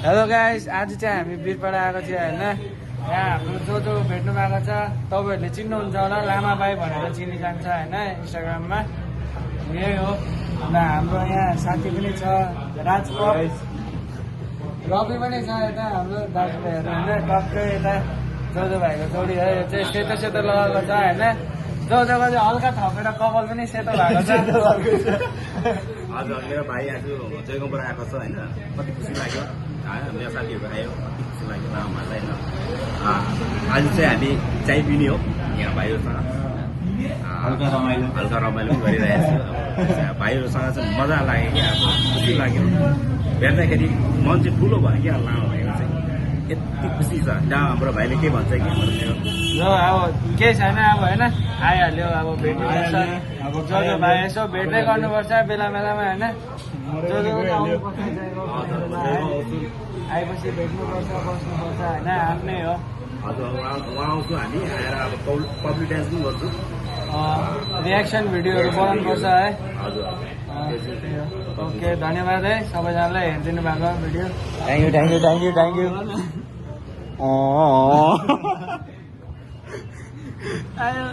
Hello guys, आज चाहिँ हामी वीरपाडा आएको थियो होइन। यहाँ हाम्रो जो भेट्नु भएको छ तपाईँहरूले चिन्नुहुन्छ होला, लामा बाई भनेर चिनी जान्छ होइन इन्स्टाग्राममा। यही हो। अन्त हाम्रो यहाँ साथी पनि छ राजपथ, रवि पनि छ यता हाम्रो दाजुभाइहरू होइन। टक्कै यता जो भाइको जोडी है, यो चाहिँ सेतो सेतो लगाएको छ होइन। जग्गा चाहिँ हल्का थपेर कपाल पनि सेतो भएको छ। हजुर, मेरो भाइ आज जयगाउँबाट आएको छ होइन, कति खुसी लाग्यो। मेरो साथीहरू आयो, कति खुसी लाग्यो उहाँहरूलाई होइन। आज चाहिँ हामी चाय पिने हो यहाँ भाइहरूसँग, हल्का रमाइलो पनि गरिरहेको छु। भाइहरूसँग चाहिँ मजा लाग्यो कि अब खुसी लाग्यो। भेट्दाखेरि मन चाहिँ ठुलो भयो क्या, लामो भएको चाहिँ यति खुसी छ। जहाँ हाम्रो भाइले के भन्छ कि ल अब केही छैन अब होइन, आइहाल्यो अब भेट्नुपर्छ। अब जो भाइ यसो भेट्दै गर्नुपर्छ बेला बेलामा होइन। आएपछि भेट्नुपर्छ, बस्नुपर्छ होइन, आफ्नै हो। हजुर, उहाँ आउँछु हामी आएर अब पब्लिक डान्स पनि गर्छु, रियाक्सन भिडियोहरू बनाउनुपर्छ है। हजुर। ओके, धन्यवाद है सबैजनालाई हेरिदिनु भएको भिडियो। Thank you. आयो।